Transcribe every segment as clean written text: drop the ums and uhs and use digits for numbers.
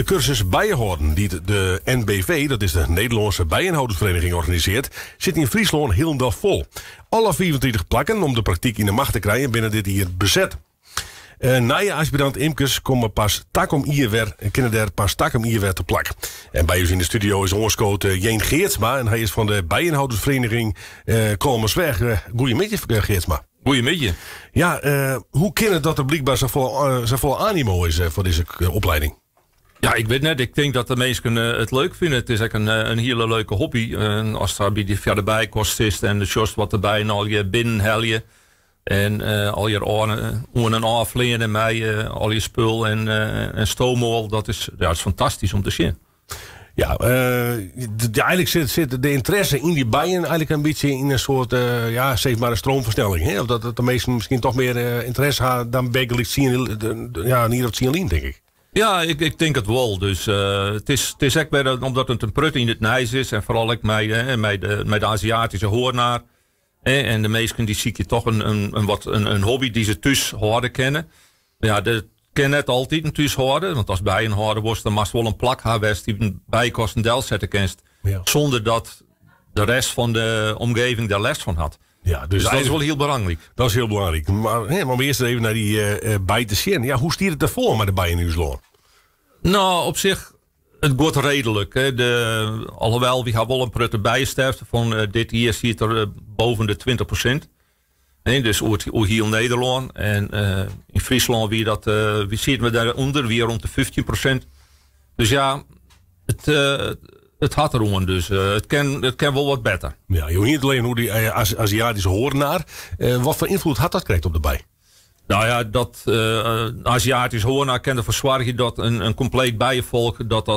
De kursus Bijenhâlden dy't de NBV, dat is de Nederlânske Bijenhoudersvereniging, organisearret, sit yn Fryslân hielendal fol. Alle 35 plakken om de praktyk yn 'e macht te krijen binne dit jier beset. Nije aspirant imkers komme pas takom jier wer, kinne dêr pas takom jier wer te plak. En by ús yn de studio is oanskood Jeen Geertsma en hy is fan de Bijenhoudersvereniging Kollumersweach. Goeiemiddei, Geertsma. Goeiemiddei. Ja, hoe kin it dat der blykber safolle animo is foar dizze oplieding? Ja, ik wit net. Ik tink dat de minsken it leuk fine. It is ek in hiele leuke hobby. Ast sa by dy foar de bijekast sitst en sjochst wat de bijen allegear binnen helje. En allegear oan en ôf fleane mei al je spul en stoommoal. Dat is, ja, dat is fantastysk om te sjen. Ja, eigentlik sit de ynteresse yn dy bijen eigentlik in bytsje yn in soart, ja, sis mar in stroomfersnelling. Hè? Of dat de minsken miskien toch mear ynteresse ha dan bygelyks ja, in jier of tsien lyn, tink ik. Ja, ik tink it wol. Dus it is ek wer omdat it in protte yn it nijs is en foaral ek mei de Aziatyske hoarnaar. En de minsken dy sykje toch in hobby dy't se thús hâlde kinne. Ja, dat kin net altyd thús hâlde, want ast bijen hâlde wolst, dan moatst wol in plak ha wêr'tst dy bijekasten delsette kinst, sûnder dat de rest fan de omgeving der lêst fan hat. Ja, dus Dus dat is wol hiel belangryk. Dat is hiel belangryk. Mar, hè, om earst even nei dy bij te sjen. Ja, hoe stiet it derfoar mei de bijen yn ús lân? No, op sich, it giet reedlik. Hè. Alhoewel, wy ha wol in protte bijesterfte fan dit jier siet der boven de 20%. Hè, dus oer hiel Nederlân. En yn Fryslân wie dat, wy sieten we dêrûnder, wie rûn de 15%. Dus ja, it hat deroan, dus it kin wol wat better. Ja, jo hiene it al even oer dy Aziatyske hoarnaar. Wat foar ynfloed hat dat krekt op de bij? Nou ja, dat Aziatysk hoarnaar kin derfoar soargje dat in kompleet bijefolk dat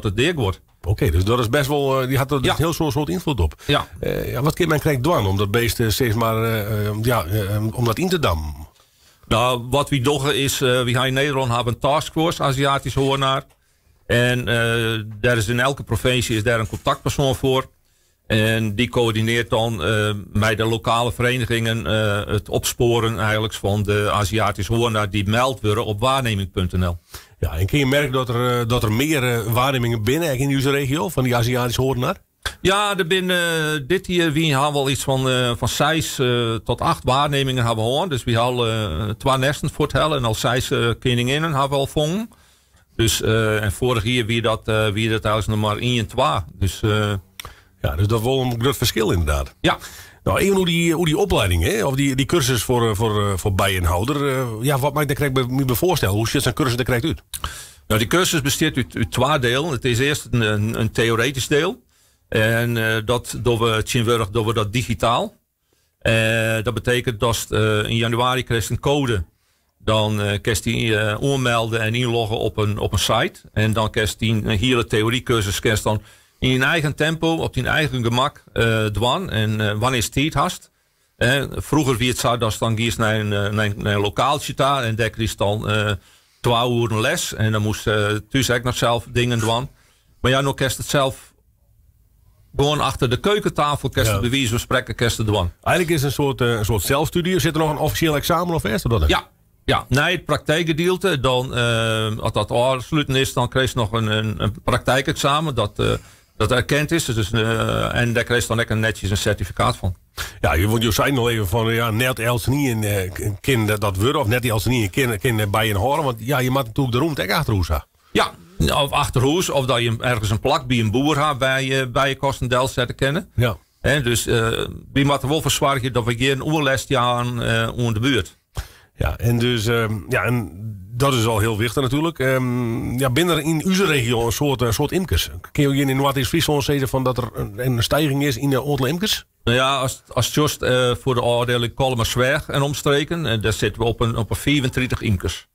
it dea giet. Oké, dus dat is best wol, dy hat der heel soad ynfloed op. Ja. Ja, wat kin men krekt dwaan om dat beest, sis mar, ja, om dat yn te dammen? No, wat wy dogge is, wy ha yn Nederlân hawwe in taskforce Aziatysk hoarnaar. En dêr is yn elke provinsje is dêr in kontaktpersoan foar. En dy koördinearret dan mei de lokale verenigingen it opspoaren eigentlik fan de Aziatyske hoarnaar dy't meld wurde op waarneming.nl. Ja, en kinne je merke dat der mear waarnimmingen binne, ek yn ús regio, fan dy Aziatyske hoarnaar? Ja, der binne dit jier, wy ha wol iets fan 6 tot 8 waarnimmingen ha we hân. Dus wy ha al twa nesten fuorthelle en al 6 keninginnen ha we al fongen. Dus, en foarich jier wie dat eigentlik noch mar ien, twa. Dus, Ja, dus dat wol in grut ferskil ynderdaad. Ja. No, even oer dy oplieding, hè? Of dy kursus foar bijenhouder. Ja, wat moat ik dêr krekt my by foarstelle? Hoe sjocht sa'n kursus der krekt út? No, dy kursus bestiet út twa dielen. It is earst in teoretysk diel. En dat dogge we tsjintwurdich dogge we dat digitaal. Dat betekent datst yn januari krijst in koade. Dan kinst dy oanmelde en ynlogge op in site. En dan kinst dyn hiele teorykursus kinst dan yn dyn eigen tempo, op dyn eigen gemak dwaan. En wannear'tst tiid hast. Froeger wie it sa datst dan giest nei in lokaaltsje ta en dêr krigest dan 2 oeren les. En dan moast thús ek noch sels dingen dwaan. Mar ja, no kinst it sels gewoan achter de keukentafel, kinst it by wize fan sprekken kinst it dwaan. Eigentlik is it in soart selsstúdzje. Sit der noch in offisjeel eksamen oan fêst? Of dat net? Ja, ja, nei it praktykgedielte, dan, as dat ôfsluten is, dan krijst noch in praktykeksamen dat erkend is. Dus, en dêr krijst dan ek netsjes in sertifikaat fan. Ja, want jo seinen al even fan, ja, net eltsenien kin dat wurde, of net eltsenien kin bijen hâlde, want ja, je moatte natuerlik de rûmte ek achter hûs ha. Ja, of achter hûs, of dat je ergens in plak by in boer ha wêr je bijekasten delsette kinne. Hè, dus wy moatte wol foar soargje dat we gjin oerlêst jaan oan de buert. Ja, en dus, ja, en dat is al hiel wichtich natuerlik. Ja, binne der yn ús regio in soad imkers? Kinne jo hjir yn Noardeast-Fryslân sizze fan dat der in stijging is yn de oantal imkers? No ja, ast sjochst foar de ôfdieling Kollumersweach en omstreken, dêr sitte we op in 35 imkers.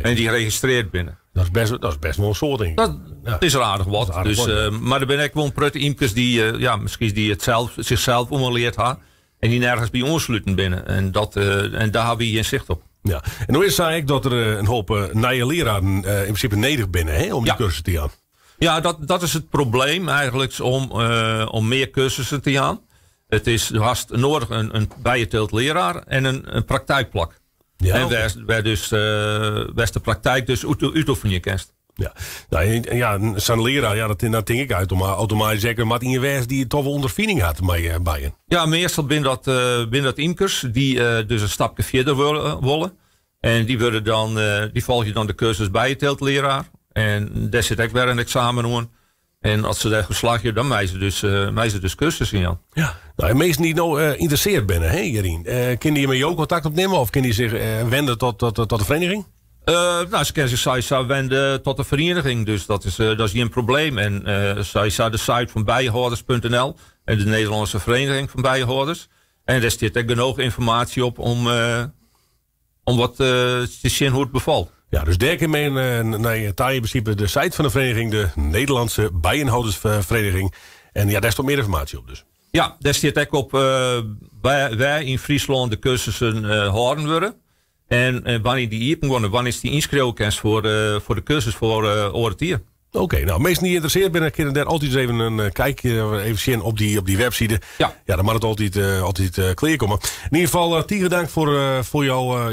En dy registrearre binne. Dat is best wol in soad, tink ik. Dat is aardich wat. Dat is aardich Dus, wat, ja. Mar der binne ek wol in protte ymkers dy, ja, miskien dy it sels, sichsels oanleard ha en dy nergens by oansluten binne. En dêr ha wy gjin sicht op. Ja. En no is sa ek dat der in hoop nije leararen yn prinsipe nedich binne, hè, om dy kursus te jaan. Ja, dat is it probleem eigentlik om mear kursussen te jaan. It is, do hast noadich in bijeteeltlearaar en in praktykplak. En wêr dus, wêr'tst de praktyk dus útoefenje kinst. Ja, nou, en ja, sa'n learaar, ja, dat, dat tink ik automatysk ek, moat ien wêze dy't toch wol ûnderfining hat mei bijen. Ja, meastal binne dat ymkers dy't dus in stapke fierder wolle. En dy wurde dan, dy folgje dan de kursus bijeteeltleraar. En dêr sit ek wer in eksamen oan. En as se dêr slagje, dan meie se dus kursus jaan. Ja. Nou, en minsken dy't no ynteressearre binne, hè, hjiryn, kinne dy mei jo kontakt opnimme of kinne dy sich wende tot de feriening? No, se kinne sich sawiesa wende tot de feriening, dus dat is gjin probleem. En sawiesa de site fan bijenhouders.nl en de Nederlânske Vereniging van Bijenhouders. En dêr stiet ek genôch ynformaasje op om wat te sjen hoe't it befalt. Ja, dus dêr kin men nei yn prinsipe de site fan de feriening, de Nederlandse Bijenhoudersvereniging. En ja, dêr stiet mear ynformaasje op dus. Ja, dêr stiet ek op wêr yn Fryslân de kursussen hâlden wurde. En wannear dy iepen geane, wannear dy ynskriuwe kinst foar de kursus foar oare tiid. Oké, nou, minsken dy't ynteressearre binne, kinne dêr altyd even in kijkje, even sjen op dy webside. Ja, dan moat it altyd klearkomme. Yn ieder gefal, tige tank foar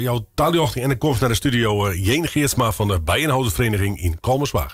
jo taljochting en de komst nei de studio, Jeen Geertsma fan de Bijenhoudersvereniging yn Kollumerzwaag.